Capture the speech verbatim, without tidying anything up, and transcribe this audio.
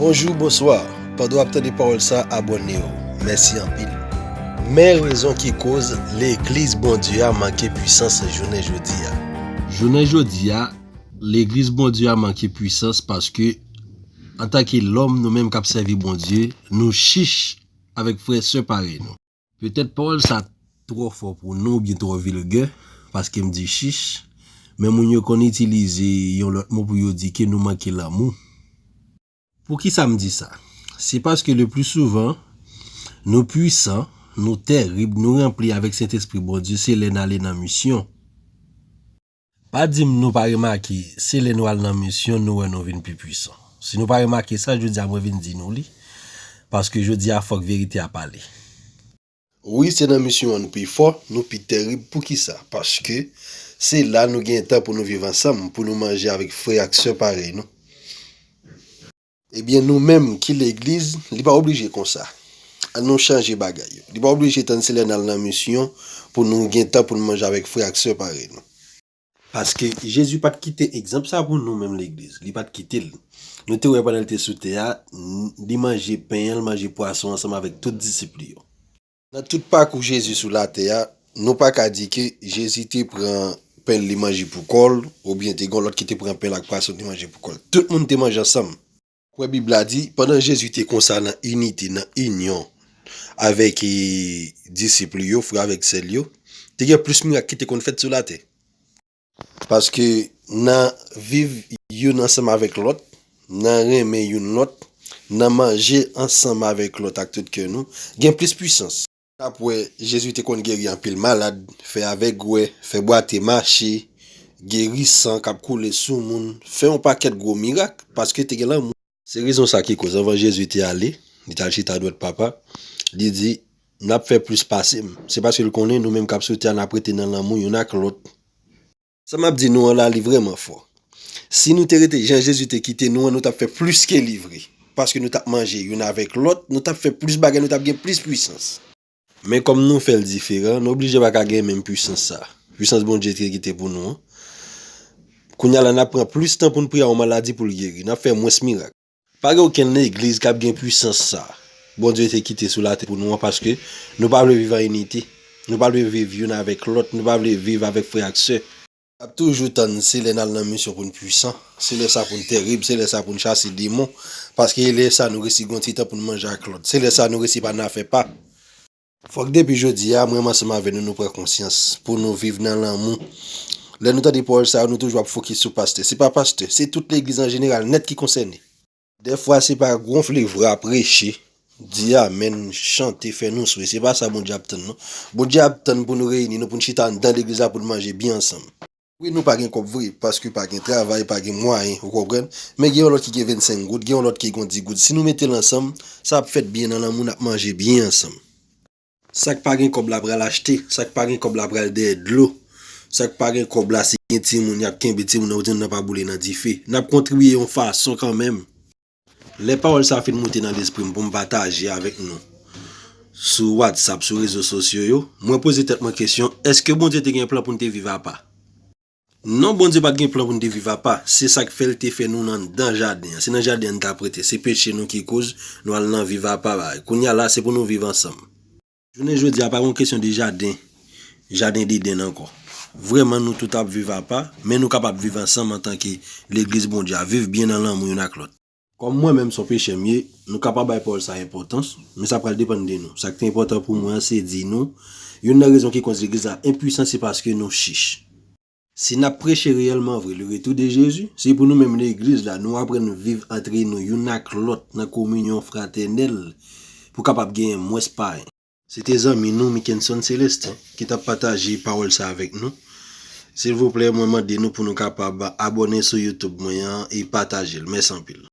Bonjou, bonswa. Pandan w ap tande pawòl sa, abòne w. Mèsi anpil. Men rezon ki koz legliz Bondye a manke pwisans jounen jodi a. Jounen jodi a, legliz Bondye a manke pwisans paske, antanke lòm, nou menm k ap sèvi Bondye, nou chich avèk frè e sè parèy nou. Petèt pawòl sa twò fò pou nou oubyen twò vilgè, paske m di chich, men moun yo konn itilize yon lòt mo pou yo di ke nou manke lanmou. Poukisa m di sa? Se paske le pli souvan, nou pwisan, nou tèrib, nou ranpli avèk Sentespri Bondye, se lè n ale nan misyon. Pa di m nou pa remake, se lè nou al nan misyon, nou wè nou vin pi pwisan. Si nou pa remake sa, jodi a mwen vin di nou li, paske jodi a fòk verite a pale. Wi, se nan misyon an nou pi fò, nou pi tèrib. Poukisa? Paske se la nou gen tan pou nou viv ansanm, pou nou manje avèk frè ak sè parèy nou. Ebyen, nou menm ki legliz, li pa oblije konsa. Ann nou chanje bagay yo. Li pa oblije tann se lè n al nan misyon pou nou gen tan pou n manje avèk frè ak sè parèy nou. Paske Jezi pa t kite egzanp sa pou nou menm legliz. Li pa t kite l. Nou te wè pandan l te sou tè a, n- li manje pen an, l manje pwason ansanm avèk tout disip li yo. Nan tout pakou Jezi sou latè a, nou pa ka di ke Jezi te pran pen l li manje pou kò l, oubyen te gen lòt ki te pran pen l ak pwason li manje pou kò l. Tout moun te manje ansanm. Kwè Bib la di, pandan Jezi te konsa nan inite, nan inyon avèk e, disip li yo, frè avèk sè l yo, te gen plis mirak ki te konn fèt sou latè. Paske nan viv youn ansanm avèk lòt, nan renmen youn lòt, nan manje ansanm avèk lòt ak tout kè nou, gen plis pwisans. N ap wè, Jezi te konn geri anpil malad, fè avèg wè, fè bwate mache, geri san k ap koule sou moun, fè yon pakèt gwo mirak, paske te gen lanmou. Se rezon sa ki koz anvan Jezi te ale, li t al chita dwèt Papa, li di, n ap fè plis pase m. Se paske l konnen nou menm k ap sou tè a, n ap rete nan lanmou youn ak lòt. Sa m ap di nou an la, li vrèman fò. Si nou te rete jan Jezi te kite nou an, nou t ap fè plis ke li vre. Paske nou t ap manje youn avèk lòt, nou t ap fè plis bagay, nou t ap gen plis pwisans. Men kòm nou fè l diferan, nou oblije pa ka gen menm pwisans sa. Pwisans Bondye te kite pou nou an. Kounye a la, n ap pran plis tan pou n priye a yon maladi pou l geri. N ap fè mwens mirak. Pa gen okenn legliz k ap gen pwisans sa Bondye te kite sou latè pou nou an, paske nou pa vle viv an inite. Nou pa vle viv youn avèk lòt. Nou pa vle viv avèk frè ak sè. N ap toujou tann se lè n al nan misyon pou n pwisan. Se lè sa pou n tèrib. Se lè sa pou n chase demon. Paske e lè sa nou resi gen yon ti tan pou n manje ak lòt. Se lè sa nou resi pa nan afè pa. Fòk depi jodi a, mwen menm ansanm avè nou, nou pran konsyans pou nou viv nan lanmou. Lè nou tande pawòl sa yo, nou toujou ap fokis sou pastè. Se pa pastè, se tout legliz an jeneral nèt ki konsène. Dèfwa se pa gonfle vra, preche, di amèn, chante, fè nou swe. Se pa sa Bondye ap tann non. Bondye ap tann pou nou reyini nou, pou n chita anndan legliz la, pou n manje byen ansanm. Wi, nou pa gen kòb vre, paske pa gen travay, pa gen mwayen, ou konprann? Men gen yon lòt ki gen vennsenk goud, gen yon lòt ki gen dix goud. Si nou mete l ansanm, sa ap fèt byen nan lanmou, n ap manje byen ansanm. Sa k pa gen kòb la pral achte, sa k pa gen kòb la pral dèyè dlo. Sa k pa gen kòb la, si gen timoun, y ap kenbe timoun nan pou timoun nan pa boule nan dife. N ap kontribiye yon fason kanmenm. Lè pawòl sa a fin moute nan lespri m pou m pataje avèk nou sou WhatsApp, sou rezo sosyo yo, mwen poze tèt mwen kesyon, èske Bondye te gen plan pou n te viv apa? Non, Bondye pa t gen plan pou n te viv apa. Se sa k fè l te fè nou nan anndan jaden an. Se nan jaden an n t ap rete. Se peche nou ki koz nou al nan viv apa bagay. Kounye a la, se pou nou viv ansanm. Jounen jodi a, pa gon kesyon de jaden, jaden Deden ankò. Vrèman, nou tout ap viv apa, men nou kapab viv ansanm antanke legliz Bondye a, viv byen nan lanmou youn ak lòt. Kòm mwen menm se yon pechè m ye, nou ka pa bay pawòl sa enpòtans, men sa pral depann de nou. Sa k te enpòtan pou mwen an, se di nou, youn nan rezon ki koz legliz la enpwisan, se paske nou chich. Si n ap preche reyèlman vre le retour de Jésus, se pou nou menm legliz la, nou aprann viv antre nou youn ak lòt nan kominyon fratènèl pou kapab genyen mwens payen. Se te zanmi nou, Mickenson Célestin, ki t ap pataje pawòl sa avèk nou. Silvouplè, mwen mande nou pou nou kapab abòne sou YouTube mwen an e pataje l. Mèsi anpil.